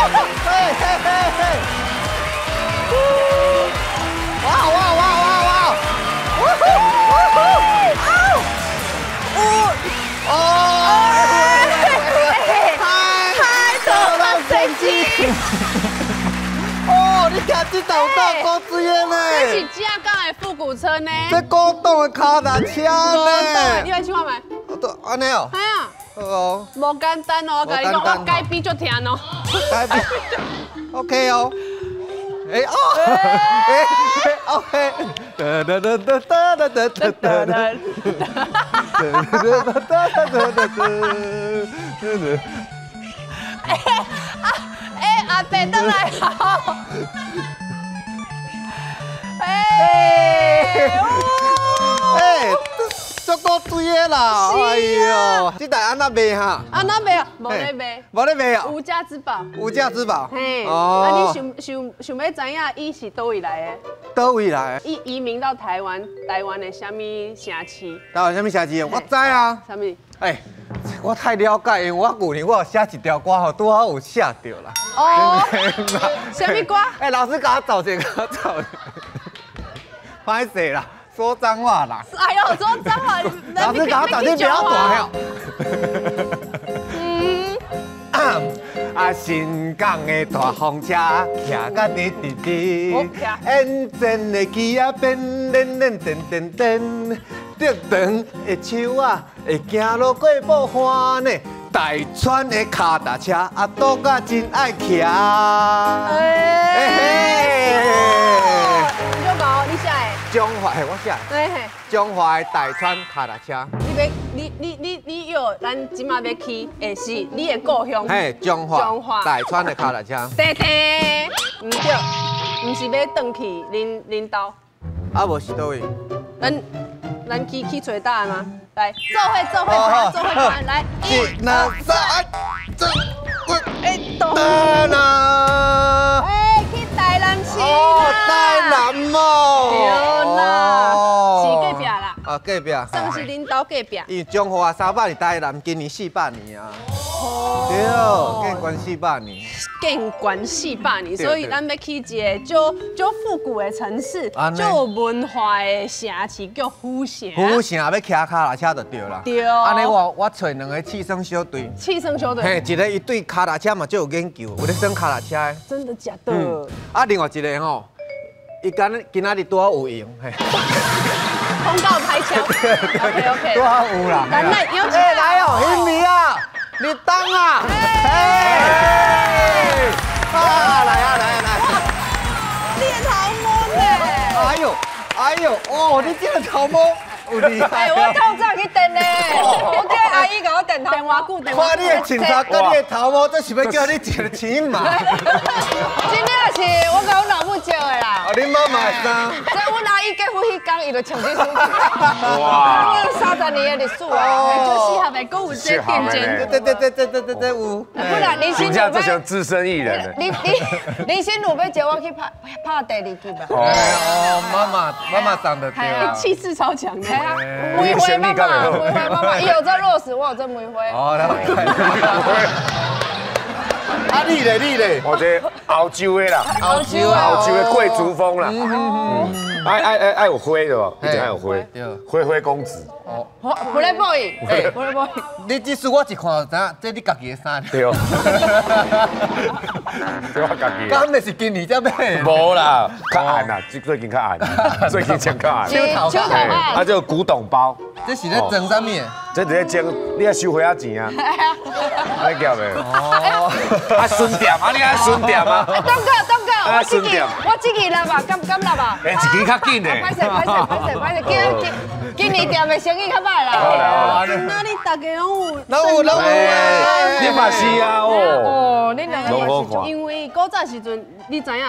嘿嘿嘿嘿！哇哇哇哇哇！呜呼呜呼！哦！嗨！太多神奇！哦，你看這頭夠古錐的呢！這是正港的復古車呢。這古董的跤踏車呢。你來試看覓？都按呢哦。係啊。哦。無簡單哦，我共你講，我改變足疼哦。改變。OK 哦。哎哦。哎 OK。噠噠噠噠噠噠噠噠噠噠。噠噠噠噠噠噠噠。哎啊哎，阿伯轉來好。哎。哎。足古錐的啦！哎呦，這台按怎賣哈？按怎賣啊？無咧賣。無咧賣啊？無價之寶。無價之寶。嘿。啊，你想想想欲知影，伊是佗位來的？佗位來的？伊移民到台灣，台灣的啥物城市？台灣啥物城市？我知啊。啥物？哎，我太了解，因為我舊年我有寫一條歌吼，拄好有寫著啦。哦。啥物歌？哎，老師共我找一個，共我找一個。歹勢啦。說髒話啦！哎呦，說髒話！老師共我找你比較大了。嗯。啊，新港的大風車，騎甲直直直，引擎的機仔變練練電電電，竹長的樹仔會行路過布番呢，大川的跤踏車啊，倒甲真愛騎。哎嘿！你就講你寫的。彰化，嘿，我寫。對嘿。彰化的大川跤踏車。你欲，你你你你約咱這馬欲去的是你的故鄉。嘿，彰化。彰化。大川的跤踏車。對對，毋對，毋是欲轉去恁恁兜。啊，無是佗位？咱咱去去揣答案嗎？來，做伙做伙看，做伙看，來，一、二、三，這，哎，咚啦！哎，去台南市哦，台南哦。對啦，是隔壁啦。啊，隔壁。算是恁兜隔壁。因為彰化300年，台南今年400年啊。哦。對，建國四百年。建國四百年，所以咱欲去一个足足復古的城市，足有文化的城市，叫府城。府城欲騎跤踏車就對啦。對。按呢我我揣兩个刺耍小隊。刺耍小隊。嘿，一个伊對跤踏車嘛足有研究，有咧耍跤踏車的。真的假的？啊，另外一个吼，伊今今仔日拄好有閒。嘿。通告排強。OK OK。拄好有啦。來來，有請。哎，來哦，欣妮啊，立當啊，嘿。啊，來啊來啊來！你的頭毛呢？哎呦，哎呦，哦，你這個頭毛有厲害。哎，我透早去電呢，我叫阿姨共我電頭。電偌久？看你的穿衫，佮你的頭毛，這是欲叫你一个錢嘛？真正是我共阮老母借的啦。哦，你媽媽的衫。這阮阿姨結婚彼工，伊就穿這身。哇！30年的歷史啊，就適合的，閣有這墊肩。對對對對對對對有。不然林心如這像資深藝人。林林林心如欲招我去拍拍第二集吧。哦，媽媽媽媽長得對。氣勢超強的。梅花媽媽，梅花媽媽，伊有做 Rose，我有做梅花。哦，啊你咧你咧，我這歐洲的啦，歐洲歐洲的貴族風啦，愛愛愛愛有花的無？一定愛有花，花花公子。哦，Playboy，Playboy。你這次我一看就知影，這你家己的衫。對哦。這我家己。敢若是今年才買？無啦，較暗啦，最近較暗，最近穿較暗。手頭暗。啊，這個古董包。這是咧裝啥物？這佇咧裝，你愛收花仔錢啊？你夾袂？哦。啊，順店啊，你愛順店啊？哎，東哥，東哥，我這支我這支來吧，敢敢來吧？哎，一支較緊的。歹勢，歹勢，歹勢，歹勢，今今年店的生意較歹啦。好啦好啦。那你大家攏有？攏有攏有。你嘛是啊？哦。哦，你兩個嘛是。因為古早時陣，你知影？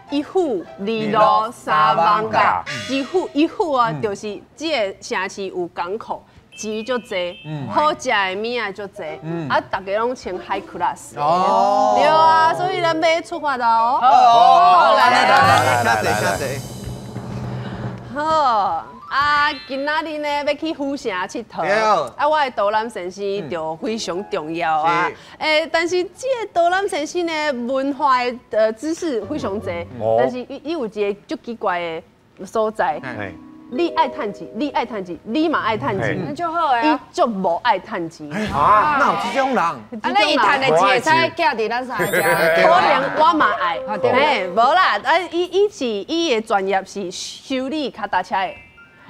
一府二鹿三艋舺，一府一府啊，就是這个城市有港口，錢足濟，好食的物仔足濟，啊，逐家攏穿 high class。哦，對啊，所以咱欲出發囉。好，來來來來，下坐下坐。好。啊，今仔日呢欲去府城𨑨迌，啊，我的導覽先生就非常重要啊。欸，但是這个導覽先生呢，文化的知識非常濟，但是伊有一个足奇怪的所在。你愛趁錢，你愛趁錢，你嘛愛趁錢，那就好啊。伊足無愛趁錢。啊，哪有這種人？按呢伊趁的錢會使寄佇咱三个遮。可能我嘛愛。嘿，無啦，啊，伊是伊的專業是修理跤踏車的。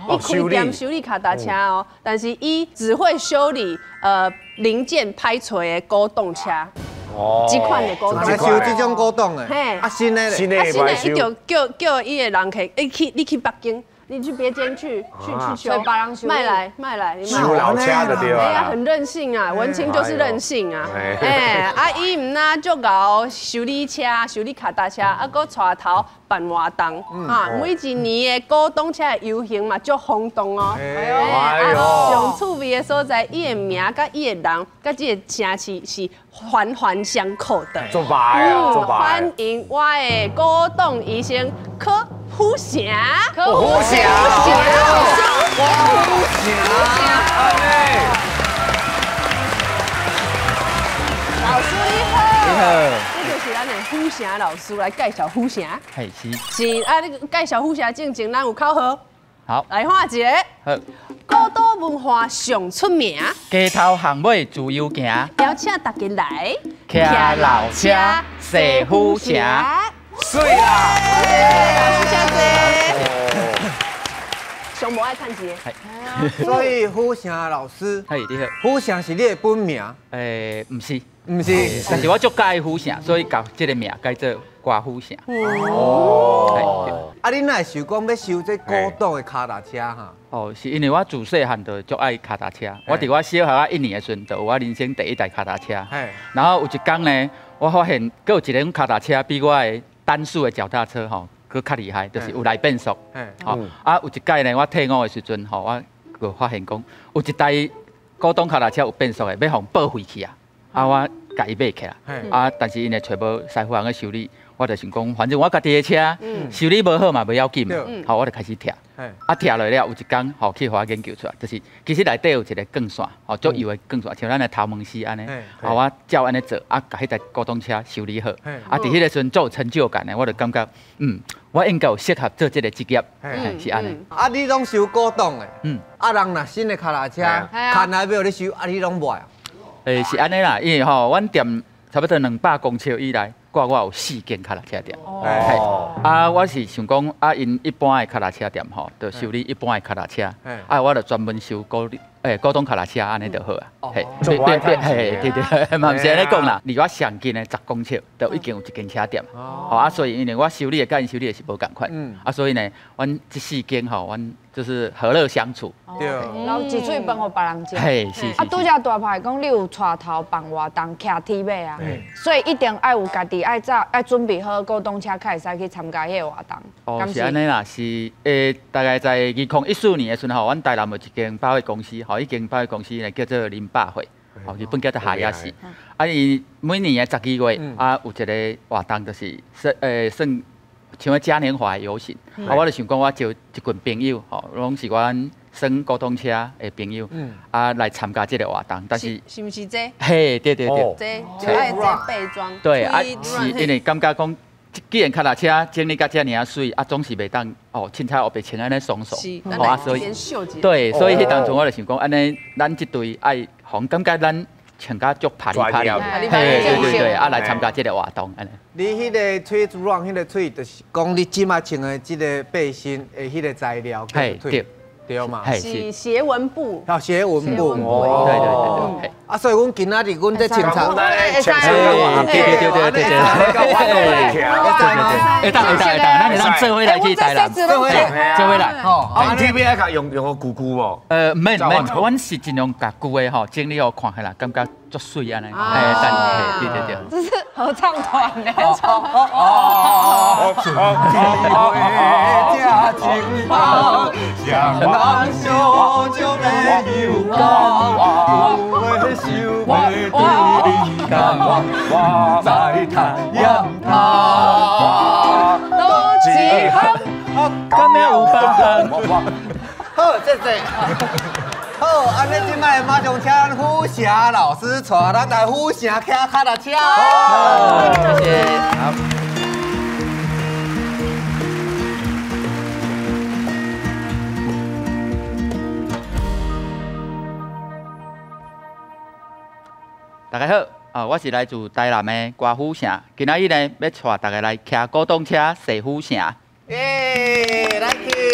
伊開店修理跤踏車哦，但是伊只會修理零件歹揣的古董車。哦，這款的古董。修這種古董的。嘿，啊新的咧。新的啊新的，伊就叫伊的人客，你去北京。你去別間去修，賣來賣來，修老車就對啊。哎呀，很任性啊，文青就是任性啊。哎，啊，伊毋但足𠢕修理車、修理跤踏車，啊，閣帶頭辦活動啊。每一年的古董車的遊行嘛，足轟動哦。哎呦，上趣味的所在，伊的名佮伊的人，佮這个城市是環環相扣的。足白啊，足白。歡迎我的古董醫生柯虎城，柯虎城，柯虎城，老師你好，你好，這就是咱的虎城老師來介紹虎城。嘿，是是啊，你介紹虎城進前，咱有口號。好，來看一个。好，古都文化上出名，街頭巷尾自由行，邀請大家來騎老車，踅虎城。水啦！老師小姐，上無愛趁錢。所以虎城老師，嘿，你好。虎城是你的本名？欸，毋是，毋是。但是我足佮意虎城，所以共這个名改做歌虎城。哦。啊，你哪會想講欲修這古董的跤踏車哈？哦，是因為我自細漢就足愛跤踏車。我佇我小學仔一年的時陣，就有我人生第一台跤踏車。然後有一天呢，我發現閣有一個跤踏車比我的單速的腳踏車吼，閣較厲害，就是有來變速。吼啊，有一擺呢，我退伍的時陣吼，我就發現講有一台古董跤踏車有變速的，欲予報廢去啊！啊，我共伊買起來。啊，但是因為揣無師傅通去修理，我就想講，反正我家己的車修理無好嘛，袂要緊嘛。好，我就開始拆。啊，拆落了，有一工吼去予我研究出來，就是其實內底有一个鋼線，吼足幼的鋼線，像咱的頭毛絲按呢。啊，我照按呢做，啊，共彼台古董車修理好。啊，佇彼个時陣足有成就感的，我就感覺，我應該有適合做這个職業，是按呢。啊，你攏修古董的，啊，人若新的跤踏車，牽來欲予你修，啊，你攏無愛？欸，是按呢啦，因為吼，阮店差不多200公尺以內，掛我有4間跤踏車店。哦。啊，我是想講，啊，𪜶一般的跤踏車店吼，就修理一般的跤踏車。啊，我就專門修古董跤踏車，按呢就好啊。嘿，對對對，嘿，對對，嘛毋是按呢講啦。離我上近的10公尺，就已經有一間車店。吼啊，所以因為我修理的佮𪜶修理的是無仝款。啊，所以呢，阮這4間吼，阮就是和樂相處。對。然後一喙飯予別人食。嘿，是。啊，拄才大牌講你有帶頭辦活動，騎鐵馬啊，所以一定愛有家己愛早愛準備好古董車，才會使去參加彼個活動。哦，是按呢啦，是大概在2014年的時陣吼，阮台南有一間百貨公司，吼，彼間百貨公司呢叫做林百貨，吼，日本叫做哈亞士。啊，伊每年的12月啊，有一个活動，就是算像嘉年華的遊行。啊，我就想講，我招一群朋友，吼，攏是阮耍古董車的朋友，啊，來參加這个活動。但是是毋是這？嘿，對對對，這就愛這背裝。對啊，是因為感覺講，既然跤踏車整理甲遮爾仔媠，啊，總是袂當哦，凊彩烏白穿按呢爽爽。是，啊，所以對，所以彼當陣我就想講，按呢，咱這隊愛，予人感覺咱穿甲足拍哩拍哩，嘿，對對對，啊，來參加這个活動按呢。你彼个吹珠浪，彼个吹，就是講你這馬穿的這个背心的彼个材料，嘿，對。對嘛？是斜紋布。哦，斜紋布。對對對對。啊，所以阮今仔日阮這穿插，對對對對對對。會當會當會當，咱會當做伙來去台南，做伙來。哦，啊，你欲愛共用用個舊舊無？毋免毋免，阮是盡量共舊的吼整理予看起來感覺足媠按呢。嘿，但對對對。這是合唱團呢。哦谢谢。好，按呢这摆马上请咱虎城老师带咱来虎城骑脚踏车。好，谢谢。好。大家好，啊，我是来自台南的郭虎城，今仔日呢欲带大家来骑古董车踅虎城。耶，来去。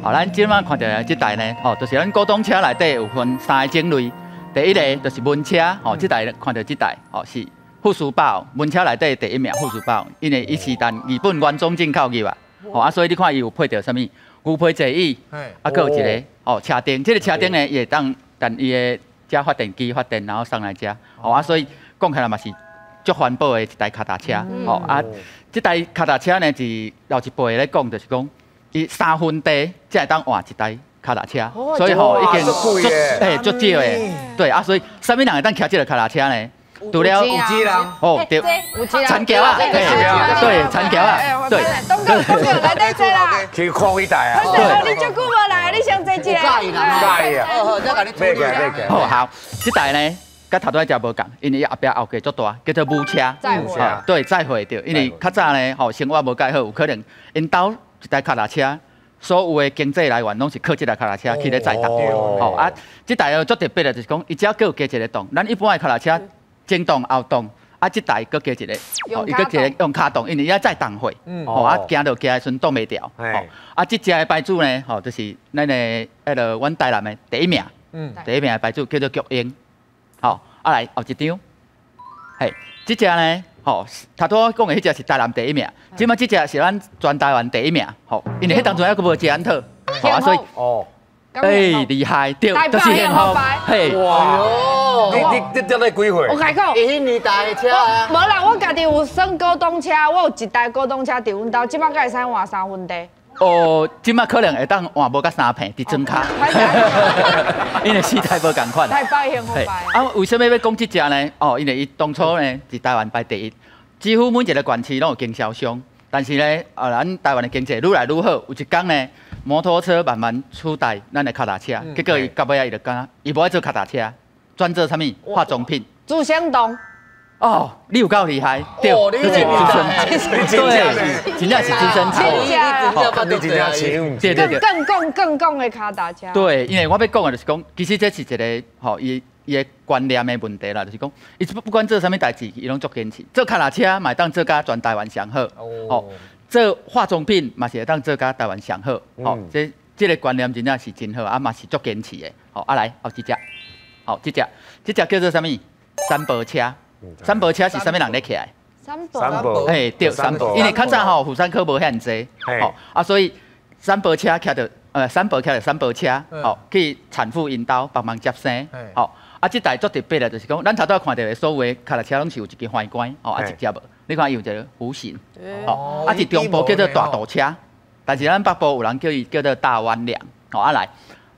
好，咱这摆看到的这台呢，吼，就是咱古董车内底有分三个种类。第一个就是门车，吼，这台看到这台，吼是富士宝门车内底第一名富士宝，因为伊是从日本原装进口入啊，吼啊，所以你看伊有配著啥物牛皮座椅，啊，阁有一个吼车顶，这个车顶呢，伊会当但伊的加发电机发电，然后送来遮，吼啊，所以讲起来嘛是足环保的一台脚踏车，吼啊，这台脚踏车呢是老一辈咧讲，就是讲。伊3分地才会当换一台脚踏车，所以吼已经足嘿足少的，对啊，所以啥物人会当骑这个脚踏车呢？除了有钱人哦，对，田桥啊，对，田桥啊，对，东哥，东哥来对坐啦，去看一台啊，对，你足久无来，你先坐一下，介意啦，介意啊，好好，再共你处理，好好，这台呢，佮头拄仔无仝，因为伊后壁后盖足大，叫做母车，载货，对，载货对，因为较早呢，吼生活无介好，有可能𪜶兜一台脚踏车，所有的经济来源拢是靠这台脚踏车去咧载重。吼啊，这台足特别的，就是讲，伊只阁有加一个档。咱一般的脚踏车前档后档，啊，这台阁加一个，伊阁一个用跤档，因为伊爱载重货。吼啊，行落行的时阵挡袂牢。吼啊，这只的牌子呢，吼，就是咱的彼个阮台南的第一名，第一名的牌子叫做菊英。吼，啊来后一张，嘿，这只呢。吼，头拄仔讲的彼只是台南第一名，这摆这只是咱全台湾第一名。吼，因为彼当阵犹阁无捷安特，吼啊，所以哦，哎，厉害，对，就是幸福，嘿，哇，你你你几岁？我共你讲，伊彼年代的车啊，无啦，我家己有算古董车，我有一台古董车伫阮兜，这摆敢会使换3分地？哦，这摆可能会当换无甲3片伫装跤，因为时代无仝款。台北幸福牌。啊，为什么欲讲这只呢？哦，因为伊当初呢是台湾排第一，几乎每一个县市拢有经销商。但是呢，啊，咱台湾的经济愈来愈好，有一天呢，摩托车慢慢取代咱的脚踏车，结果伊到尾仔伊就讲，伊无爱做脚踏车，专做啥物化妆品。资生堂。哦，你有够厉害，对，就是资生，对，真正是资生堂，你真正像，对对对，更讲的脚踏车。对，因为我欲讲的就是讲，其实这是一个吼，伊的观念的问题啦，就是讲，伊不管做啥物代志，伊拢足坚持。做脚踏车嘛会当做甲全台湾上好，哦，做化妆品嘛是会当做甲台湾上好，哦，这个观念真正是真好，啊嘛是足坚持的，好，啊来后一只，好，这只叫做啥物？三宝车。三宝车是啥物人咧骑的？三宝，嘿，对，三宝，因为较早吼妇产科无遐尔济，吼啊，所以三宝车骑著，三宝骑著三宝车，吼去产妇𪜶兜帮忙接生，吼啊，这台足特别的，就是讲，咱头拄仔看到的所有的脚踏车拢是有一支环杆，吼啊，这只无，你看伊有一个弧形，吼啊，伫中部叫做大渡车，但是咱北部有人叫伊叫做大弯梁，吼啊来，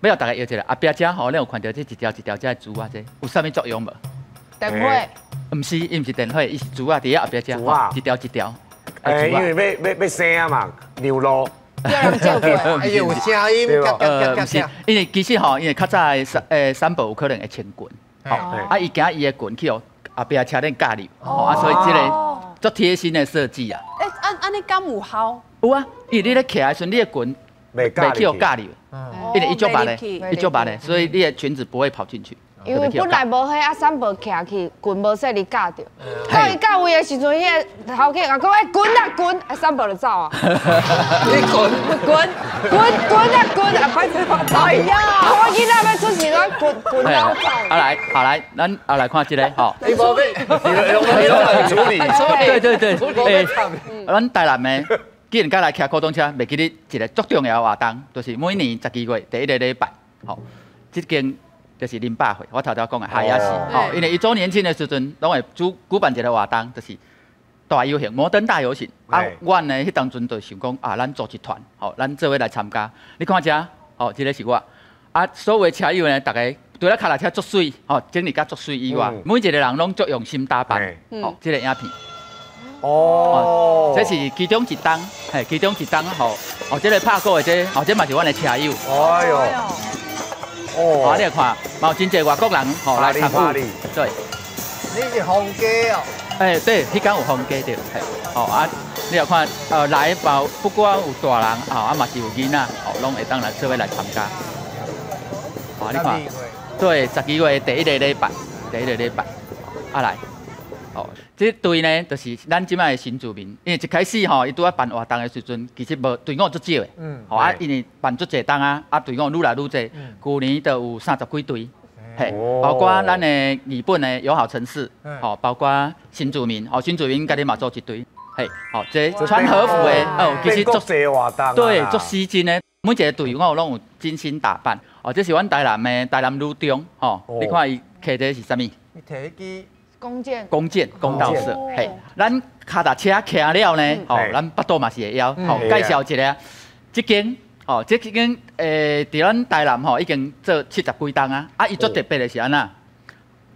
欲予大家摇一下，后壁遮吼，你有看到这一条一条这珠仔这有啥物作用无？电火。毋是，伊毋是电火，伊是珠仔伫遐后壁遮，一条一条。哎，因为欲生啊嘛，尿路。哎有声音，毋是，因为其实吼，因为较早的三宝有可能会穿裙，吼，啊，伊惊伊的裙去予后壁车顶夹入，吼，啊，所以这个足贴心的设计啊。欸，按呢敢有效？有啊，因为你咧骑的时阵，你的裙袂去予夹入，因为伊足密的，伊足密的，所以你的裙子不会跑进去。因为本来无彼啊，三宝骑去，裙无细腻夹著。到伊到位的时阵，彼个头家讲：“欸，滚啊滚！”啊，三宝就走啊。你滚滚滚滚啊滚啊！歹势我走。哎呀，我囡仔欲出事，我滚滚到走。啊来，好来，咱啊来看这个吼。你无欲，你拢来处理。对对对，欸，咱台南的，既然敢来骑古董车，袂记得一个足重要的活动，就是每年12月第一个礼拜，吼，这间。就是林百会，我头拄讲的，也是吼，因为伊周年庆的时阵，拢会举办一个活动，就是大游行，摩登大游行。啊，阮呢，彼当阵就想讲啊，咱组一团，吼，咱做伙来参加。你看遮，吼，这个是我。啊，所有的车友呢，逐家除了脚踏车足媠，吼，整理甲足媠以外，每一个人拢足用心打扮，吼，这个影片。哦，這是其中一冬，嘿，其中一冬吼，哦，這個拍鼓的這，哦，這嘛是阮的車友。哎喲，哦，你來看，嘛有真濟外國人吼來參與。對，你是封街哦？哎，對，彼工有封街對，嘿，哦啊，你來看，來包不管有大人，哦啊嘛是有囡仔，哦，攏會當來做伙來參加。哦，你看，對，12月第一个禮拜，第一个禮拜，啊來。哦，這隊呢，就是咱這擺的新住民，因為一開始吼，伊拄仔辦活動的時陣，其實無隊伍足少的，吼啊，因為辦足濟冬啊，啊隊伍愈來愈濟，舊年就有30幾隊，嘿，包括咱的日本的友好城市，吼，包括新住民，哦，新住民家己嘛組一隊，嘿，哦，這穿和服的，哦，其實足濟活動，對，足吸睛的，每一個隊伍攏有精心打扮，哦，這是阮台南的台南女中，吼，你看伊騎的是啥物？提支。弓箭，弓箭，弓道社，嘿，咱跤踏車騎了呢，吼，咱腹肚嘛是會枵，吼，介紹一下，這間，吼，這間，佇咱台南吼已經做70幾冬啊，啊，伊足特別的是按怎？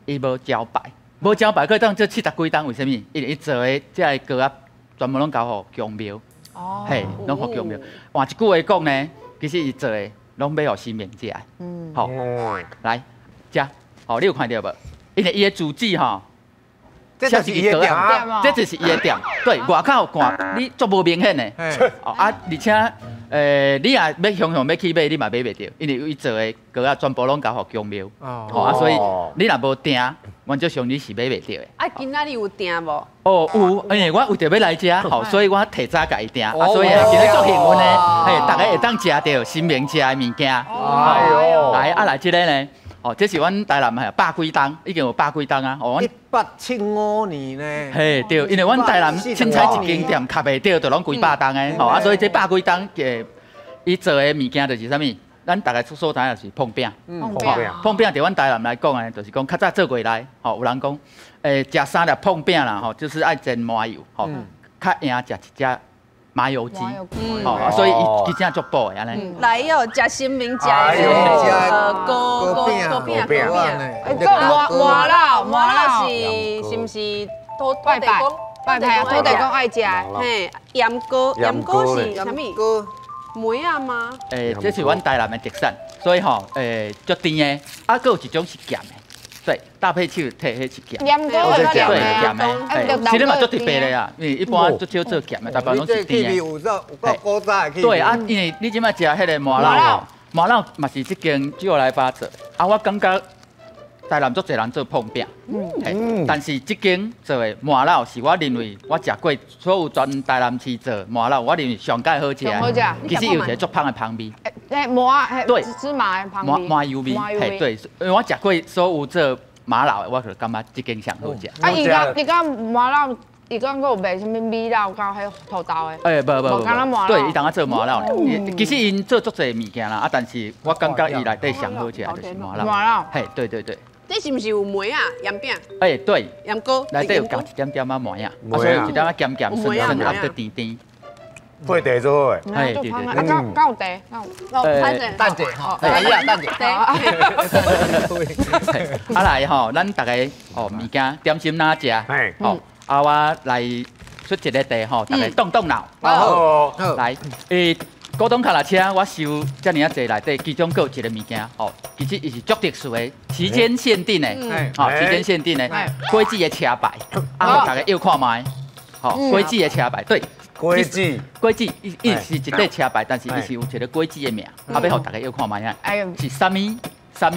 伊無招牌，無招牌，閣當做70幾冬，為啥物？因為伊做的這个糕仔，全部攏交予宮廟，哦，嘿，攏予宮廟。換一句話講呢，其實伊做的攏欲予神明食的，嗯，好，來，食，吼，你有看著無？因為伊的主旨吼。這就是伊的店，這就是伊的店。對，外口看你足無明顯的。哦啊，而且，你若欲雄雄欲去買，你嘛買袂著，因為伊做的糕仔全部攏交予宮廟。哦啊，所以你若無訂，原則上你是買袂著的。啊，今仔日有訂無？哦，有，因為我為著欲來遮，吼，所以我提早共伊訂，啊，所以今日足幸運的，嘿，逐家會當食著神明食的物件。哎喲，來啊來，這个呢？哦，這是阮台南係百幾冬，已經有百幾冬啊！哦，1875年呢。嘿，對，因為阮台南凊彩一間店較袂著，就攏幾百冬的，吼啊，所以這百幾冬嘅伊做的物件就是啥物？咱大概所知影就是膨餅。膨餅。膨餅佇阮台南來講呢，就是講較早做過來，吼，有人講，食3粒膨餅啦，吼，就是愛煎麻油，吼，較贏食一隻麻油雞，哦，所以伊其實足補的按呢。來哦，食神明食的糕糕餅糕餅。哎，講麻粩麻粩是是毋是土地公？拜拜土地公愛食的。嘿，鹽糕鹽糕是啥物？梅仔嗎？這是阮台南的特產，所以吼，足甜的，啊，閣有一種是鹹的。對，搭配手提彼是鹹。鹽糕對，鹹的，其實嘛足特別的啊，因為一般足少做鹹的，大部分攏是甜的。有有夠古早的。對啊，因為你這擺食彼个麻粩，麻粩嘛是這間酒來巴做，啊，我感覺台南足濟人做膨餅，嗯，但是這間做的麻粩是我認為我食過所有全台南市做麻粩，我認為上蓋好食。好食。其實有一個足芳的芳味。麻，對，芝麻的芳味。麻油味，嘿，對，因為我食過所有做麻粩的，我就感覺這間上好食。啊，伊講伊講麻粩，伊講閣有賣啥物米粩佮彼土豆的。欸，無無無，對，伊當下做麻粩，其實𪜶做足濟物件啦，啊，但是我感覺伊內底上好食就是麻粩。麻粩。嘿，對對對。這是毋是有梅仔鹽餅？欸，對，鹽糕內底有加一點點仔梅仔，啊，所以有一點仔鹹鹹酸酸，啊，閣甜甜。配茶做好的。嘿，對對對。啊，敢有茶？有。等者吼，哎呀，等者。啊來吼，咱逐家哦物件點心哪食？吼，啊我來出一个題吼，逐家動動腦。好。來，古董跤踏車，我收遮爾仔濟內底，其中閣有一个物件，吼，其實伊是足特殊的，期間限定的，吼，期間限定的，果子的車牌，啊，予逐家搖看覓，吼，果子的車牌，對，果子，果子，伊伊是一塊車牌，但是伊是有一个果子的名，啊，欲予逐家搖看覓啊，是啥物啥物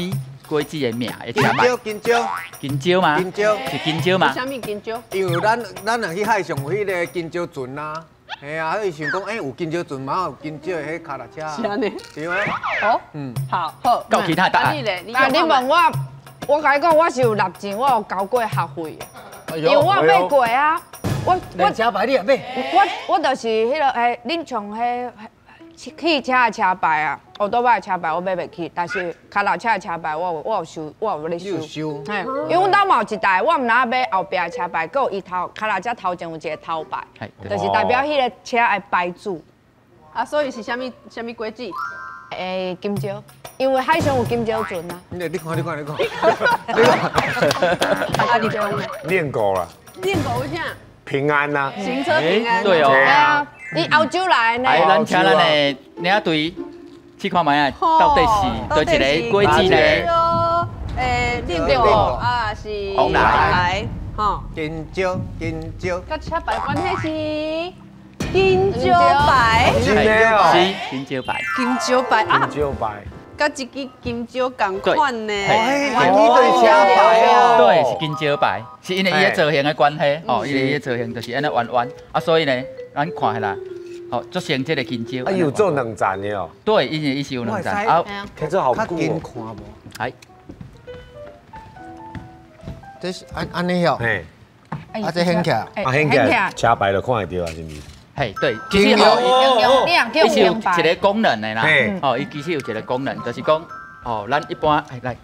果子的名的車牌？金蕉，金蕉嗎？金蕉，是金蕉嗎？啥物金蕉？因為咱若去海上有彼个金蕉船啊。嘿啊，伊想講，欸，有金蕉船嘛，有金蕉的彼跤踏車。是按呢。對啊。好，嗯，好，好。到其他答案。啊，你問我，我共你講，我是有納錢，我有交過學費的，因為我買過啊。我車牌你也買？我就是彼个，欸，恁像彼汽車的車牌啊，歐多拜的車牌我買袂起，但是跤踏車的車牌我有收，我有咧收。收。嘿，因為阮兜嘛有一台，我毋若買後壁的車牌，閣有伊頭跤踏車頭前有一個頭牌，就是代表彼个車的牌子。啊，所以是啥物啥物果子？欸，金蕉，因為海上有金蕉船啊。你看，你看，你看。啊，你講咧。練過啦。練過啥？平安呐，行車平安。對哦。對啊，伊歐洲來呢。來，咱請咱的領隊試看覓啊，到底是對一個果子呢？誒，六啊是旺來，吼。金蕉，金蕉。佮車牌關係是金蕉牌。真的哦。是金蕉牌。金蕉牌啊。金蕉牌。佮一支金蕉仝款呢。哦，對車牌哦。對，是金蕉牌，是因為伊的造型的關係，哦，因為伊的造型就是按呢圓圓，啊，所以呢，咱看起來，哦，做成這個金蕉。啊，有做兩層的哦。對，因為伊是有兩層。啊，聽說好久。較近看無？係。這是按按呢曉？嘿。啊，這顯起來。啊，顯起來，車牌就看會著啊，是毋是？嘿，對，其實吼，伊是有一個功能的啦。哦，伊其實有一個功能，就是講，哦，咱一般，哎來，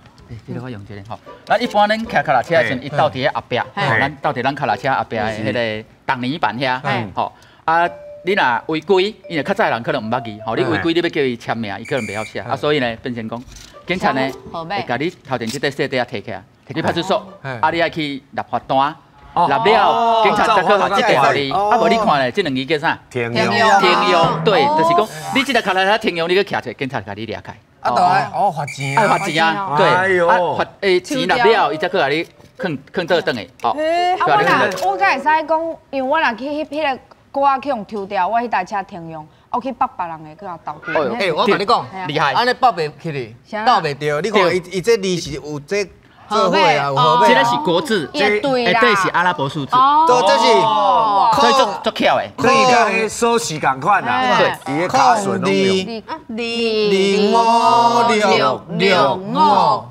這個我用這個吼。咱一般咱騎腳踏車的時陣，伊鬥佇咧後壁，吼，咱鬥佇咱腳踏車後壁的彼個擋泥板遐，吼，啊，你若違規，因為較早的人可能毋捌字，吼，你違規你欲叫伊簽名，伊可能袂曉寫，啊，所以呢，變成講，警察呢會共你頭前這塊細塊仔提起來，提去派出所，啊，你愛去立罰單。立了，警察才閣發這塊予你。啊，無你看咧，這兩字叫啥？停用。停用，對，就是講，你這台腳踏車停用，你閣騎出，警察共你掠開。啊，就愛哦罰錢。愛罰錢啊，對。啊，罰誒錢立了，伊才閣共你囥囥倒轉去。哦。啊，我若我敢會使講，因為我若去彼彼个歌去予抽掉，我彼台車停用，我去綁別人的，閣予鬥去。欸，我共你講，厲害。按呢綁袂起哩，鬥袂著。你看伊伊這字是有這。做伙啊，有號碼。這個是國字，對對是阿拉伯數字。對，這是，所以足足巧的。所以佮鎖匙仝款啦，對，伊个卡順攏用。二二五六六五，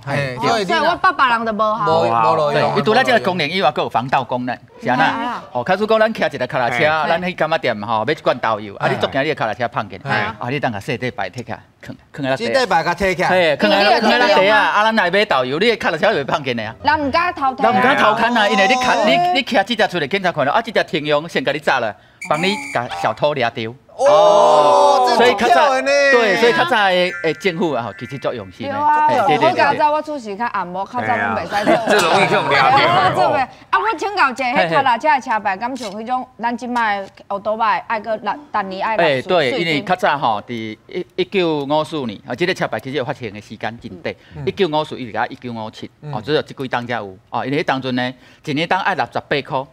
所以我綁別人就無效。無路用。對，伊除了這個功能以外，閣有防盜功能，是按怎？哦，假使講咱騎一台腳踏車，咱去柑仔店吼買一罐豆油，啊，你足驚你的腳踏車碰見，啊，你當共細塊牌提起來，囥囥喺這塊牌共提起來，嘿，囥喺囥喺咱地啊，啊，咱來買豆油，你的腳踏車就袂碰見的啊。人毋敢偷人毋敢偷牽啊，因為你牽你你騎這隻出來，警察看著啊，這隻停用先共你紮了，幫你共小偷掠著。哦，所以較早對，所以較早的政府啊，吼，其實足用心的。對啊，我較早我出事較暗，無較早攏袂使做。這容易去予掠著。啊，我請教一下，彼腳踏車的車牌，敢像彼種咱這擺歐多擺愛閣六逐年愛欸，對，因為較早吼，佇1954年，啊，這個車牌其實發行的時間真短，1954一直到1957，哦，只有這幾冬才有。哦，因為彼當陣呢，一年當愛納18箍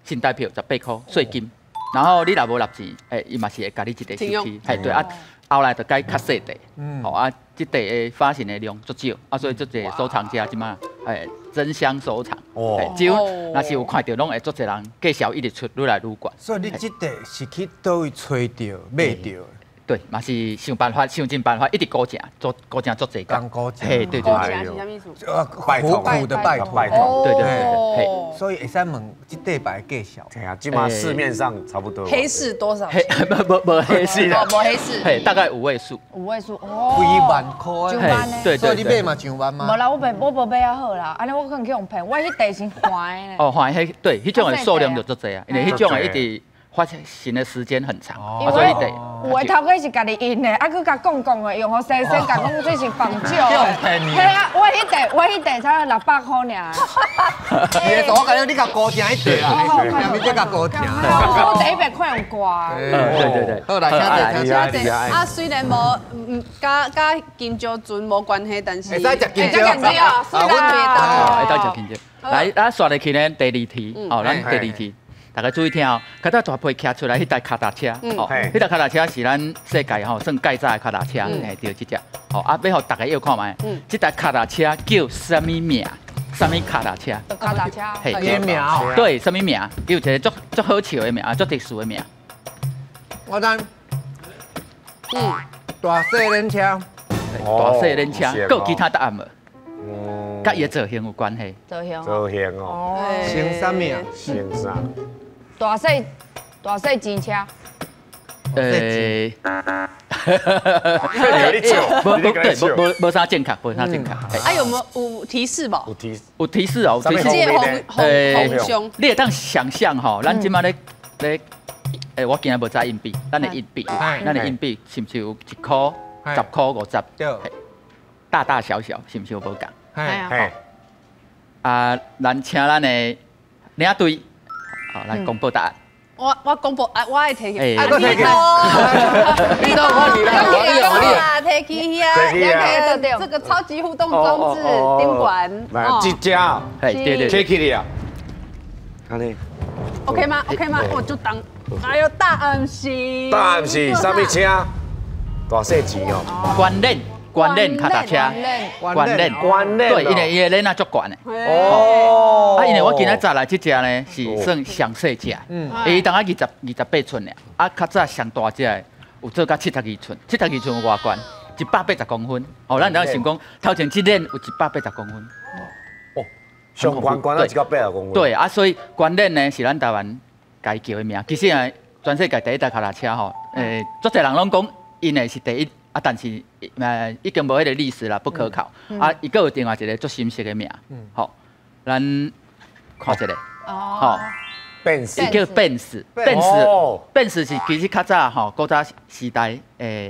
信貸票，18箍稅金。然後你若無納錢，欸，伊嘛是會共你一個時期，嘿對啊，後來就改較細塊，吼啊，這塊的發行的量足少，啊，所以足濟收藏家這馬，欸，爭相收藏，只有若是有看著，攏會足濟人價數一直出，愈來愈懸。所以你這塊是去佗位揣著買著？對，嘛是想辦法，想盡辦法，一直估價，做估價足濟工。估價。嘿，對對對。是啥意思？苦苦的拜託。拜託。對對對。嘿，所以會使問這塊牌價數。對啊，這馬市面上差不多。黑市多少？黑，無無黑市啦。無黑市。嘿，大概5位數。5位數。哦。幾萬塊。上萬呢。對對對。所以你買嘛上萬嗎？無啦，我袂，我無買遐好啦。按呢我可能去予騙，我彼塊先還的。哦，還彼對，彼種的數量就足濟啊，因為彼種的一直。發行的時間很長，所以得有的頭家是家己印的，啊，閣共講講的，用予西西共講這是仿照的。嘿啊，我彼塊我彼塊才600箍爾。伊个我感覺你共估成彼塊啊，你這共估成。我第一遍看有掛。對對對。好來，請坐，請坐。啊，雖然無，佮佮金蕉船無關係，但是會使食金蕉。啊，雖然會當食金蕉。來，咱紲入去呢第二題，哦，咱第二題。大家注意聽哦，較早大批騎出來彼台腳踏車，哦，彼台腳踏車是咱世界吼算蓋早的腳踏車，嘿，對，這隻，吼啊，欲予大家臆看覓，這台腳踏車叫啥物名？啥物腳踏車？腳踏車，嘿，名對，啥物名？伊有一個足足好笑的名，足特殊的名。我知，大細輪車，大細輪車，閣有其他答案無？佮伊的造型有關係。造型。造型哦。成啥物啊？成啥？大細大細錢車。無對，無無啥正確，無啥正確。啊，有無有提示無？有提有提示哦，有提示。紅紅熊。你會當想象吼，咱這馬咧咧，我今日無帶硬幣，咱的硬幣，咱的硬幣是毋是有1箍、10箍、50？對。大大小小，是毋是有無仝？嘿。啊，咱請咱的領隊。好，來公布答案。我公布啊，我愛提去。哎，我提去。你都換你啦，你啦，提去遐，這個超級互動裝置賓館。來，這隻，哎，對對，提起來啊。按呢。 OK 嗎？OK 嗎？我就當。哎呦，答案是。答案是啥物車？大細錢哦。觀鏈。觀鏈跤踏車，觀鏈，觀鏈，對，因為伊的鏈仔足懸的。哦。啊，因為我今仔載來這隻呢，是算上細隻。嗯。伊當仔28寸爾，啊，較早上大隻的有做到72寸，72寸有偌懸？180公分。哦，咱當想講，頭前這鏈有180公分。哦，上懸懸到180公分。對，啊，所以觀鏈呢是咱台灣家叫的名。其實啊，全世界第一台跤踏車吼，足濟人攏講𪜶的是第一。啊，但是已經無彼個歷史啦，不可考。啊，伊閣有另外一個足深色的名，吼，咱看一下，吼，奔馳，伊叫奔馳，奔馳，奔馳是其實較早吼，古早時代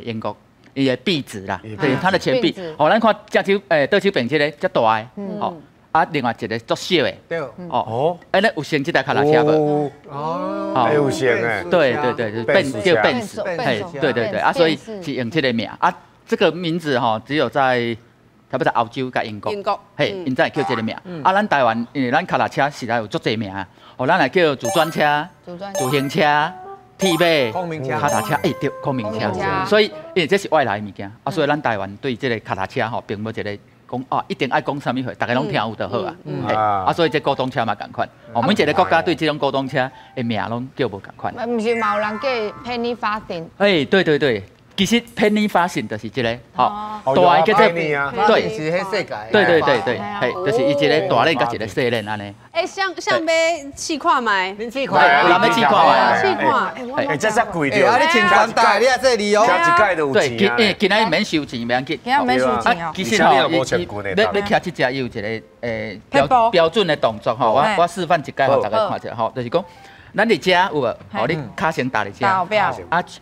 英國伊的幣值啦，對，它的錢幣。吼，咱看正手倒手邊這個遮大的，吼，啊，另外一個足小的，對，哦，哎，那有像這台跤踏車無？哦，有像的，對對對，奔叫奔馳，嘿，對對對，啊，所以是用這個名啊，這個名字吼，只有在差不多歐洲佮英國，英國，嘿，𪜶才會叫這個名。啊，咱台灣因為咱跤踏車實在有足濟名，哦，咱來叫自轉車、自行車、鐵馬、孔明車、跤踏車，哎，對，孔明車。所以因為這是外來的物件，啊，所以咱台灣對這個跤踏車吼，並無一個講啊，一定愛講啥物貨，大家攏聽有就好啊。啊，所以這古董車嘛仝款。哦，每一個國家對這種古董車的名攏叫無仝款。毋是嘛有人叫 Penny Farthing？哎，對對對，其實 Penny Farthing 就是這個，吼，大的叫做對，是彼世界。對對對對，嘿，就是伊一個大鏈佮一個細鏈按呢。哎，想想欲試看覓？恁試看，人欲試看覓？試看。哎，這遮貴著。啊，你穿寬帶，你也這理哦。騎一擺就有錢。對，今今仔免收錢，袂要緊。今仔免收錢哦。其實吼，伊欲騎這隻，伊有一個標準的動作吼，我示範一擺，予大家看一下吼，就是講，咱佇遮有無？吼，你跤先踏佇遮，啊，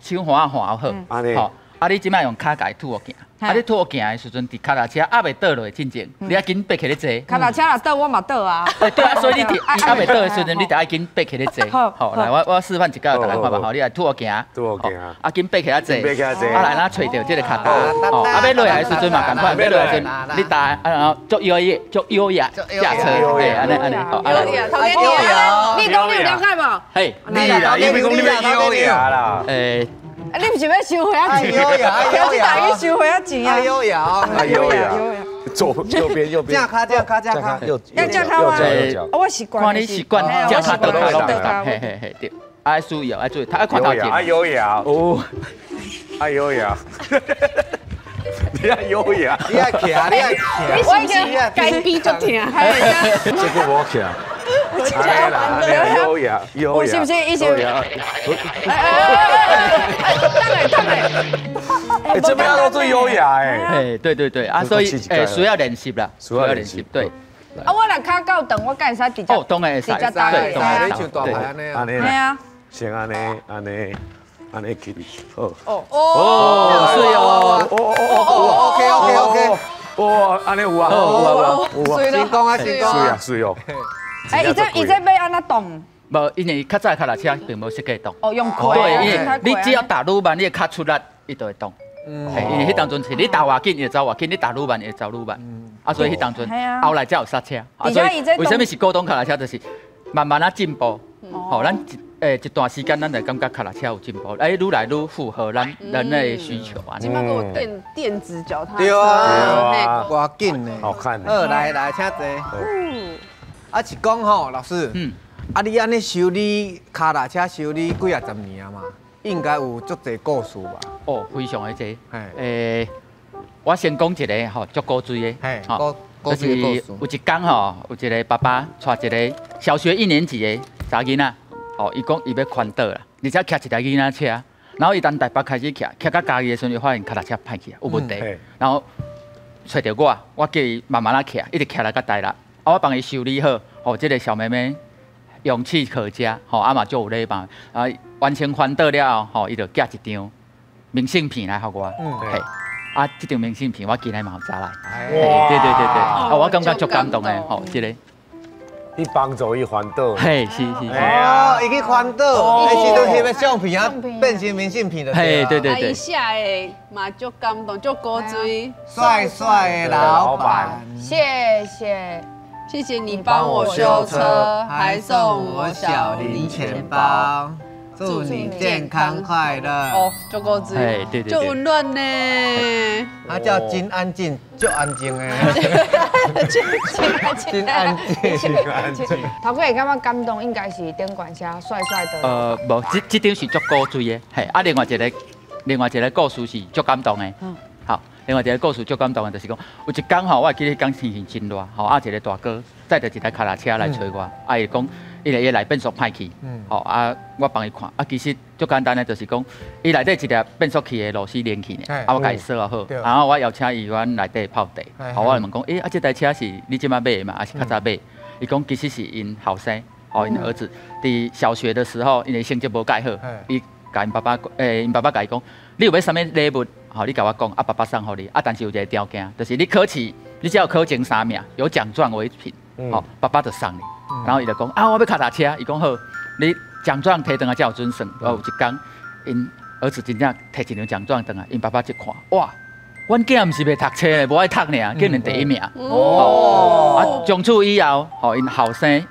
手環仔環好，吼，啊，你這擺用跤共伊拄予行。啊！你拄予行的時陣，佇跤踏車猶未倒落進前，你愛緊爬起來坐。跤踏車若倒，我嘛倒啊。對啊，所以你佇伊猶未倒的時陣，你就愛緊爬起來坐。好，來，我示範一擺，予大家看吧。好，你來拄予行。拄予行。啊，緊爬起來坐。爬起來坐。啊，來，咱揣著這個跤踏。哦，啊，欲落來的時陣嘛仝款，欲落來的時陣，你踏啊，然後足優雅，足優雅駕車，嘿，按呢按呢。好，優雅，頭家你講你有了解無？嘿，你啦，伊欲講你欲優雅啦。你毋是欲收歲仔錢？叫這台去收歲仔錢啊！優雅，優雅，左右邊右邊。正跤正跤正跤，右正跤嗎？我習慣。看你習慣正跤倒跤攏會當，嘿嘿嘿，對。愛注意哦，愛注意，他愛看頭前。愛優雅哦，愛優雅。你愛優雅，你愛徛，你愛徛，你是毋是該比足疼？這個無徛。哎啦，優雅，優雅，是不是？伊是。哎哎等下等下。哎，這邊都最優雅哎。哎，對對對，啊，所以需要練習啦，需要練習，對。啊，我若跤夠長，我敢會使直接。哦，當然會使，對，當然會使，對，按呢，對啊。先按呢，按呢，按呢起，好。哦哦，是哦，哦哦哦，OK OK OK，哦，按呢有啊，有啊有啊，成功啊成功啊，水啊水哦。哎，伊這欲按怎動？無，因為較早跤踏車並無設計動。哦，用開。對，因為你只要踏愈慢，你的跤出力，伊就會動。嗯。因為彼當陣是你踏偌緊，伊就走偌緊；你踏愈慢，伊就走愈慢。啊，所以彼當陣後來才有剎車。啊，所以為啥物是古董跤踏車？就是慢慢仔進步。吼，咱一段時間，咱就感覺跤踏車有進步，哎，愈來愈符合咱人類的需求啊。這擺閣有電子腳踏車。對啊，偌緊呢。好看。好，來來，請坐。啊，是講吼，老師，啊，你按呢修理跤踏車修理幾啊十年啊嘛，應該有足濟故事吧？哦，非常的濟。我先講一個吼，足古錐的，吼，就是有一工吼，有一個爸爸帶一個小學一年級的查囡仔，哦，伊講伊欲環島啦，而且騎一台囡仔車，然後伊從台北開始騎，騎到嘉義的時陣，伊發現跤踏車歹去啊，有問題，然後揣著我，我叫伊慢慢仔騎，一直騎來到台南。啊！我幫伊修理好，吼，這個小妹妹勇氣可嘉，吼，啊嘛足有禮貌，啊，完成環島了後，吼，伊就寄一張明信片來予我，嘿，啊，這張明信片我今日嘛有拿來，對對對對，啊，我感覺足感動的，吼，這個。去帮助伊环岛。嘿，是是是。哦，伊去环岛，彼时阵翕的相片啊，变成明信片了。嘿，对对对。伊写的嘛足感动，足古锥。帅帅的老板，谢谢。谢谢你帮我修车，还送我小零钱包。祝你健康快乐。哦，足古锥，对对，足温暖呢。他叫金安静，足安静的。金安静，金安静。头家会感觉感动，应该是顶悬写帅帅的。无，这张是足古锥的，嘿。啊，另外一个故事是足感动的。好，另外一个故事足感动的，就是讲有一天吼，我会记得彼天天气真热，吼啊一个大哥载著一台脚踏车来找我，啊伊讲，伊个内变速歹去，吼啊我帮伊看，啊其实足简单的，就是讲伊内底一粒变速器的螺丝连去呢，啊我共伊锁好，然后我邀请伊阮内底泡茶，吼我就问讲，欸啊这台车是你这摆买的嘛，还是较早买？伊讲其实是𪜶后生，吼𪜶儿子伫小学的时候，因为成绩无盖好，伊共𪜶爸爸，𪜶爸爸共伊讲，你有欲啥物礼物？好，你共我讲，啊，爸爸送予你，啊，但是有一个条件，就是你考试，你只要考前3名，有奖状为凭，好，爸爸就送你。然后伊就讲，啊，我欲脚踏车，伊讲好，你奖状提转来才有准算。有一天，𪜶儿子真正提一张奖状转来，𪜶爸爸一看，哇，阮囝毋是袂读册的，无爱读尔，竟然第1名。哦，啊，从此以后，吼，𪜶后生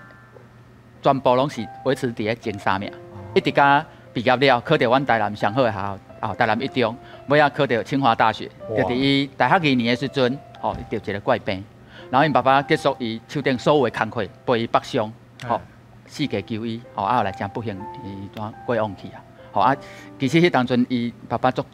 全部拢是维持伫咧前3名，一直到毕业了，考著阮台南上好的学校。哦，台南一中，尾仔考著清华大学，就伫伊大学2年的时阵，吼，伊得一个怪病，然后𪜶爸爸结束伊手顶所有的工课，陪伊北上，吼，四界求医，吼，啊后来真不幸，伊怎过往去啊，吼啊，其实彼当阵伊爸爸足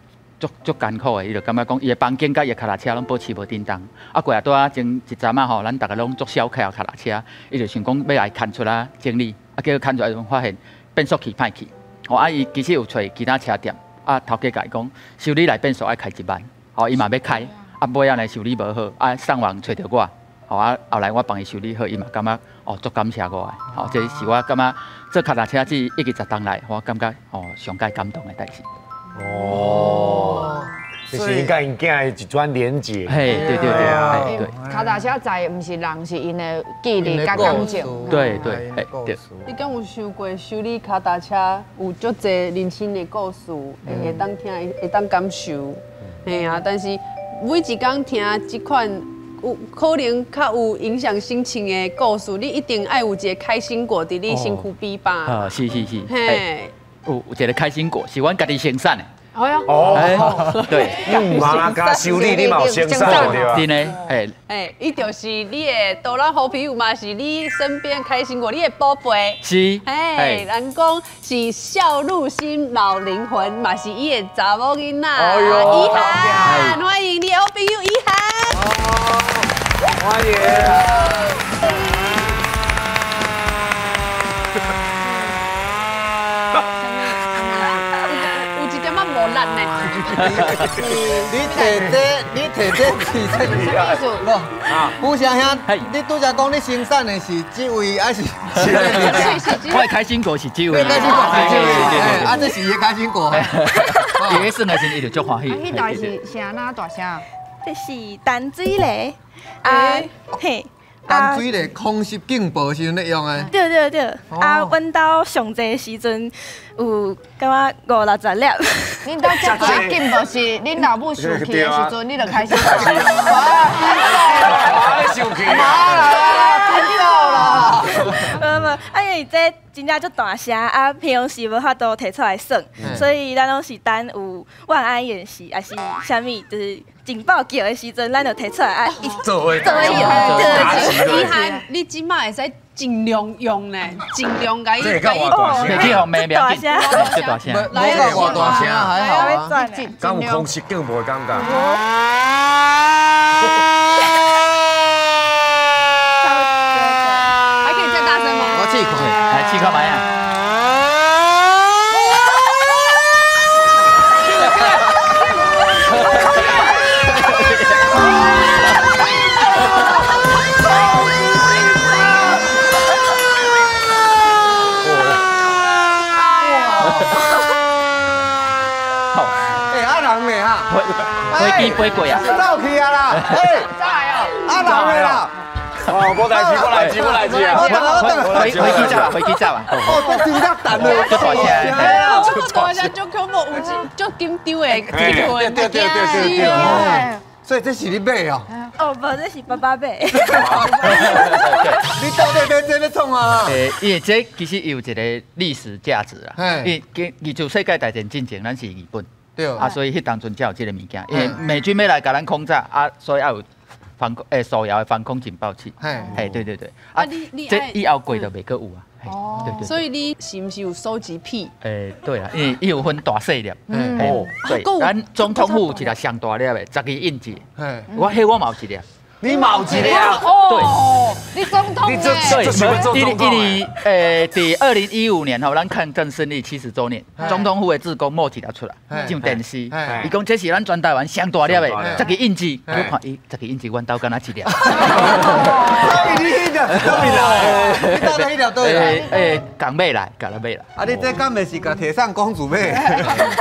艰苦的，伊就感觉讲，伊的房间佮伊的脚踏车拢保持无振动，啊过来拄仔前一阵仔吼，咱逐个拢足少骑脚踏车，伊就想讲欲来牵出来整理，啊结果牵出来时阵发现变速器歹去，吼啊伊其实有揣其他车店。啊，头家共伊讲，修理来变速爱开1万，吼，伊嘛欲开，啊，尾仔呢修理无好，啊，上网揣著我，吼啊，后来我帮伊修理好，伊嘛感觉哦，足感谢我的，吼，这是我感觉做脚踏车这一直十冬来，我感觉哦，上盖感动的代志。哦，这是𪜶佮𪜶囝的一段连结。嘿，对对对，对。脚踏车载的毋是人，是𪜶的记忆佮感情。对对对。你敢有想过修理脚踏车有足济人生的故事，会当听，会当感受。嘿啊，但是每一工听这款有可能较有影响心情的故事，你一定爱有一个开心果伫你身躯边吧？啊，是是是。嘿，有一个开心果，是阮家己生产的。哎呀，哦，对，嘛加修理你嘛有生产对吧？真的，哎，哎，伊就是你的多咱好朋友嘛，是你身边开心果，你的宝贝。是，哎，人讲是孝入心老灵魂，嘛是伊的查某囡仔。哎呦，以涵，欢迎你的好朋友以涵。欢迎。你提这是啥意思？无啊，富祥兄，你拄才讲你生产的是这位，还是？我的开心果是这位。开心果是这位，啊，这是伊的开心果。伊咧算的时，伊就足欢喜。啊，彼台是啥？哪大声？这是淡水螺啊，嘿。淡水螺空袭警报时阵咧用的。对对对，啊，阮兜上济时阵有感觉五六十粒。恁兜这济警报是恁老母生气的时阵，你就开始。哇！生气啊！啦，惊到啦！无无，啊，因为这真正足大声，啊，平常时无法度提出来耍，所以咱拢是等有万安演习，还是啥物，就是警报叫的时阵，咱就提出来啊，做伙做伙用。对，以涵，你这马会使尽量用呢，尽量共伊。这较大声，袂去予骂袂要紧，这大声，来偌大声还好啊。敢有空袭警报的感觉？还可以再大声吗？我试看，来试看觅啊！飞机飞过啊！走去啊啦！哎，再来哦！啊人的啦！哦，無代誌，無代誌，無代誌啊！回回去走啊，回去走啊！哦，這真正等了，足大聲，這個大聲，足恐怖，有足緊張的氣氛。對對對對對。所以這是你買哦？哦，無，這是爸爸買。你到底買這咧創啊？因為這其實有一個歷史價值啦。因為二次世界大戰進前，咱是日本。對。啊，所以彼當陣才有這個物件。因為美軍欲來共咱空炸，啊，所以愛有防空手搖的防空警報器。嘿，對對對。啊，這以後過就袂閣有啊。哦，對對。所以你是毋是有收集癖？對啊，因為伊有分大細粒。哦，對，咱總統府有一粒上大粒的，12英尺。我彼我嘛有一粒。你嘛有一粒？對，你總統。你這，對，因為佇2015年吼，咱抗戰勝利70週年，總統府的志工募一粒出來上電視，伊講這是咱全台灣上大粒的12英尺，你看伊12英尺，阮兜敢若一粒。所以你彼粒是佗位來？你到底彼粒佗位來？共買來，共咱買來。啊，你這敢袂是共鐵扇公主買？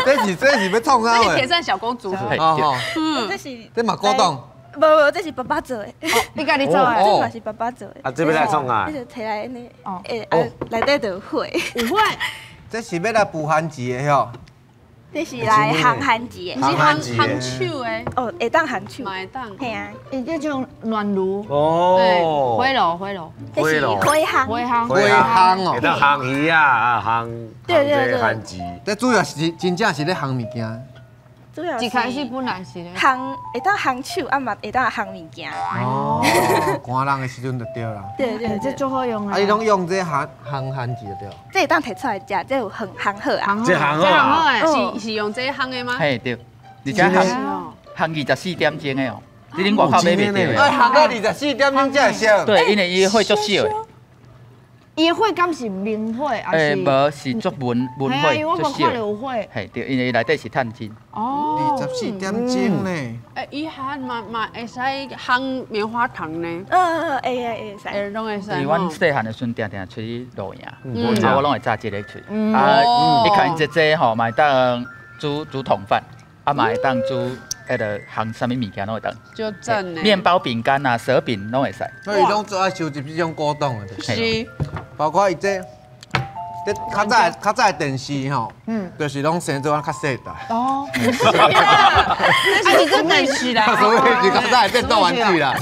這是欲創啥？這是鐵扇小公主。哦，這是這嘛古董。無無，這是爸爸做的。你家己做的？這嘛是爸爸做的。啊，這欲來創啊？這就提來按呢，啊，內底就有火。有火。這是欲來孵番薯的吼？這是來烘番薯的。是烘烘手的。哦，會當烘手。嘛會當。嘿啊。伊這種暖爐。哦。火爐，火爐。這是火烘。火烘。火烘哦。會當烘魚仔啊，烘烘這番薯。這主要是真正是咧烘物件。主要一開始本來是咧烘，會當烘手，啊嘛會當烘物件。哦，寒人的時陣就對啦。對對，這足好用啊！啊，你攏用這烘烘番薯就對。這會當提出來食，這有烘烘好啊。這烘好啊！是用這烘的嗎？嘿對，而且烘烘24點鐘的哦，你恁外口買袂著的。啊，烘到24點鐘才會燒。對，因為伊火足小的。伊的火敢是明火還是？無，是足文文火，我無看著有火。嘿，對，因為伊內底是炭疽。哦。24點鐘呢？伊還嘛嘛會使烘棉花糖呢？嗯，會會使。會攏會使。因為阮細漢的時陣，定定出去露營，啊，我攏會紮這个出。啊，你看伊這吼，嘛會當煮煮桶飯，啊嘛會當煮彼个烘啥物物件攏會當。足讚呢。麵包、餅乾啊，舌餅攏會使。所以攏做愛收集這種古董的。是。包括伊這較早較早的電視吼，就是攏生做咱較細台。哦。啊，是這電視啦。所以是較早的電動玩具啦。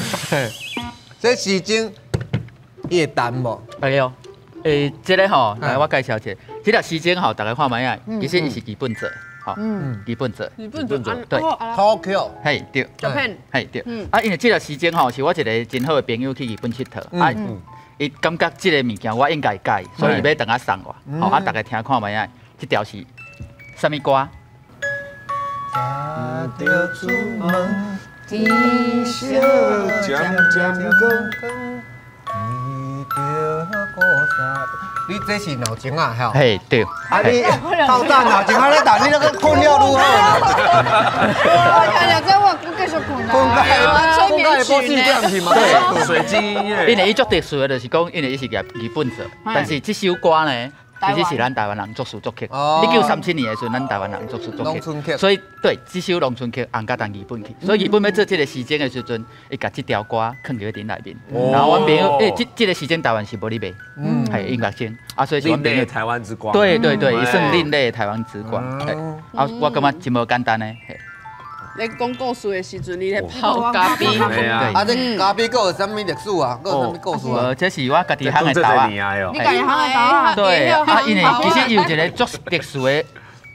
這時鐘伊會彈無？會哦。這个吼，來我介紹一下，這粒時鐘吼，大家看覓仔，其實伊是日本做的，吼，日本做。日本做。對。 Tokyo。嘿對。 Japan。嘿對。啊，因為這粒時鐘吼，是我一个真好的朋友去日本𨑨迌，啊。伊感覺這个物件我應該會喜歡，所以伊欲轉來送我。好，啊，大家聽看覓仔，這條是啥物歌？出門，天色漸漸光。你這是鬧鐘啊，吼？嘿，對。啊，你透早鬧鐘仔咧等，你那個睏了愈好。我聽著這我繼續睏啦。睏到下晡4點去嘛。對，水晶音樂。因為伊足特殊的，就是講，因為伊是日本做，但是這首歌呢，其實是咱台灣人作詞作曲。1937年的時陣，咱台灣人作詞作曲。所以對，這首農村曲紅甲當日本去。所以日本欲做這个時鐘的時陣，伊共這條歌囥佇頂內面。然後阮朋友，這个時鐘台灣是無咧賣，係音樂鐘。啊，所以是阮朋友。台灣之光。對對對，伊算另類的台灣之光。啊，我感覺真無簡單呢。咧講故事的時陣，你咧泡咖啡。啊，這咖啡閣有啥物歷史啊？閣有啥物故事啊？這是我家己烘的豆仔。你家己烘的豆仔？對，啊，因為其實伊有一個足特殊的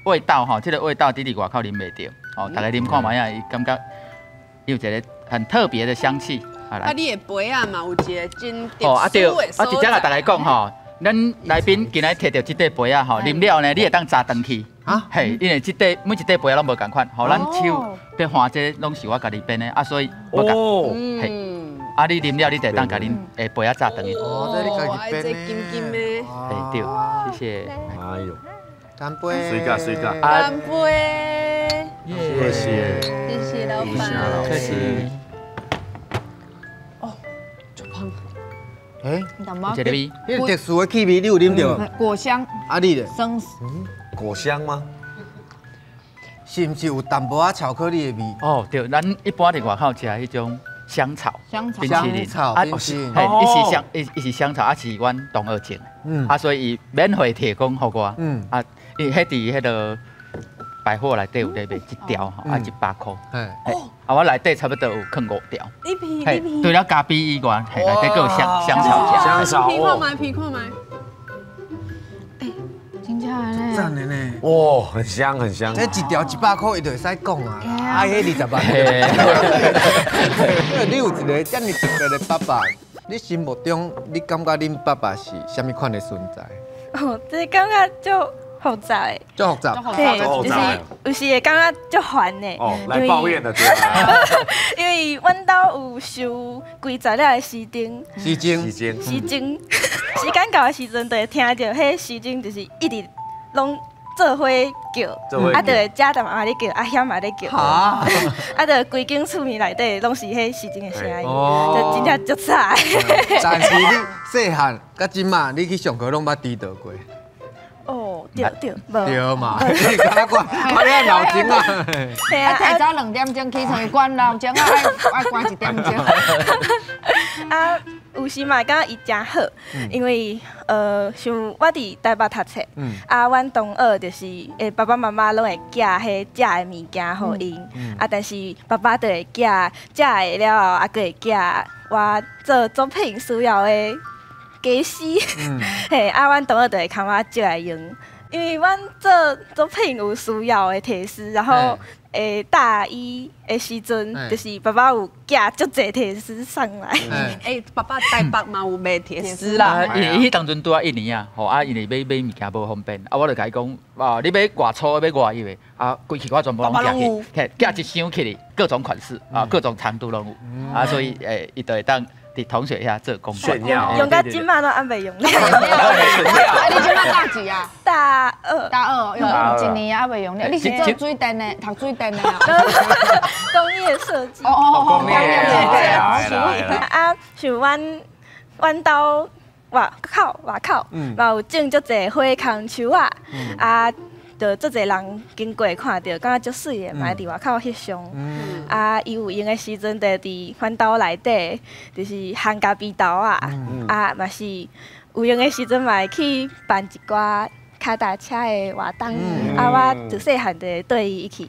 味道吼，這个味道佇外口啉袂著，哦，大家啉看覓仔，伊感覺有一個很特別的香氣。啊，你的杯仔嘛有一個真特殊的。哦，啊對，我直接共大家講吼，咱來賓今日提著這塊杯仔吼，啉了呢，你會當紮轉去。啊，嘿，因為這塊每一塊杯仔攏無仝款，吼，咱手佇換這攏是我家己編的，啊，所以無仝。嘿，啊，你啉了，你就會當共恁的杯仔紮轉去。哦，這你家己編的。這金金的。嘿，對，謝謝。哎呦，乾杯！水果水果。乾杯！謝謝。謝謝老闆。謝謝。哦，足香。哎，有一个味，彼个特殊的氣味，你有啉著無？果香。啊，你咧？生。果香嗎？是毋是有淡薄仔巧克力的味？哦，對，咱一般佇外口食彼種香草，香草冰淇淋，香草冰淇淋。嘿，伊是香草，啊是阮同學種的，啊所以伊免費提供予我，啊，伊彼佇彼个百貨內底有咧賣一條吼，啊100箍，啊我內底差不多有囥五條，你皮嘿你皮，除了咖啡以外，嘿，內底閣有香草醬。香草。皮看覓，皮看覓。真正的呢。讚的呢。哇，很香很香。這一條100箍，伊就會使講啊，啊，彼20萬。因為你有一个遮爾特別的爸爸，你心目中你感覺恁爸爸是啥物款的存在？哦，這感覺足複雜的。足複雜。對，就是有時會感覺足煩的。哦，來抱怨的對吧？因為阮兜有收幾十粒的時鐘。時鐘。時鐘。時鐘，時間到的時陣，就會聽著彼時鐘就是一直攏做伙叫，啊，就會食淡仔咧叫，啊，險嘛咧叫，啊，就規間厝面內底攏是彼時鐘的聲音，就真正足吵。但是你細漢佮這馬，你去上課攏捌遲到過？哦，對對，無。對嘛？你敢若管，我咧鬧鐘啊。啊，提早2點鐘起床，關鬧鐘啊，愛關1點鐘。啊，有時嘛會感覺伊誠好，因為像我佇台北讀冊，啊，阮同學就是爸爸媽媽攏會寄彼食的物件予𪜶，啊，但是爸爸就會寄食的了後，啊，閣會寄我做作品需要的家私，嘿，啊，阮同學就會共我借來用，因為阮做作品有需要的鐵絲，然後大一的時陣，就是爸爸有寄足濟鐵絲上來。爸爸台北嘛有賣鐵絲啦。啊，伊彼當陣拄仔一年啊，吼啊，因為買物件無方便，啊，我就共伊講，啊，你買偌粗，買偌幼的，啊，規氣我全部攏寄去，嘿，寄一箱起來，各種款式，啊，各種長度攏有，啊，所以伊就會當佇同學遐做公關。用到這馬攏還袂用。啊，你這馬大幾啊？大二。大二，用一年還袂用了。你是做水電的，讀水電的啊？工業設計。哦哦哦，工業設計。啊，像阮兜外口嘛有種足濟火空樹仔，啊，就足濟人經過看著，感覺足媠的，嘛會佇外口翕相。啊，伊有閒的時陣，就佇阮兜內底，就是烘咖啡豆仔，啊，嘛是有閒的時陣嘛會去辦一寡跤踏車的活動。啊，我自細漢就會綴伊一起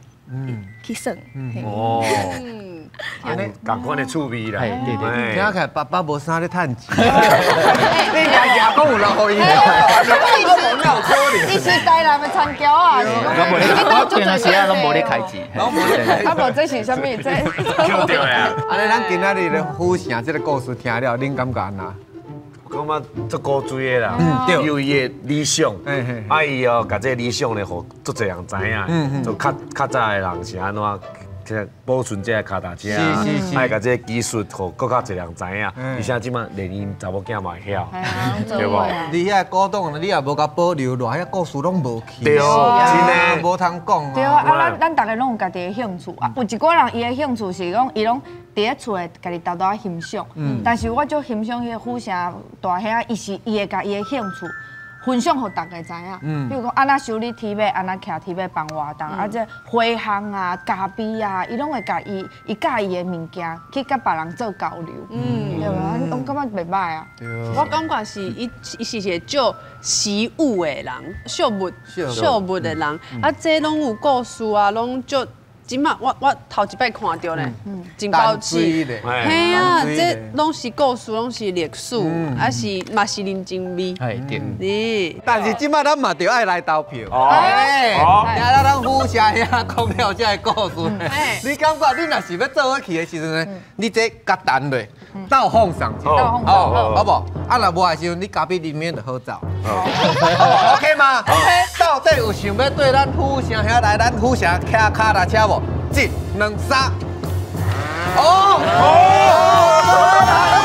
去耍。哦，仝款的趣味啦。對對。聽起來爸爸無啥咧趁錢。你家己講有留予伊。伊是台南的田僑啊，我平常時啊攏無咧開錢。啊無，這是啥物？這。對啊。按呢，咱今仔日咧府城這个故事聽了，恁感覺按怎？我感覺足古錐的啦，有伊的理想，啊伊哦，共這个理想咧，予足濟人知影，就較較早的人是按怎，保存這个跤踏車，愛共這个技術，予閣較濟人知影。而且這馬連𪜶查某囝嘛會曉，對無？你遐古董，你也無共保留落，遐故事攏無去。對，真的無通講。對啊，啊咱逐个攏有家己的興趣啊，有一寡人伊的興趣是講，伊攏佇咧厝內家己沓沓仔欣賞，但是我足欣賞彼个府城大兄，伊是伊會共伊的興趣分享予逐家知影。比如講，按怎修理鐵馬，按怎騎鐵馬辦活動，啊，這花烘啊、咖啡啊，伊攏會共伊佮意的物件去佮別人做交流，對無？我感覺袂歹啊。我感覺是伊是一個足惜物的人，惜物惜物的人，啊，這攏有故事啊，攏足。這馬我頭一擺看著呢，真高興。嘿啊，這攏是故事，攏是歷史，啊是嘛是人情味。係對。你，但是這馬咱嘛著愛來投票。哦。聽了咱府城兄講了這个故事，你感覺你若是欲做伙去的時陣呢？你這佮彈落，鬥放送一下，好，好無？啊，若無的時陣，你咖啡裡面就好走。OK 嗎？OK。到底有想欲綴咱府城兄來咱府城騎跤踏車無？一、兩、三。哦。哦。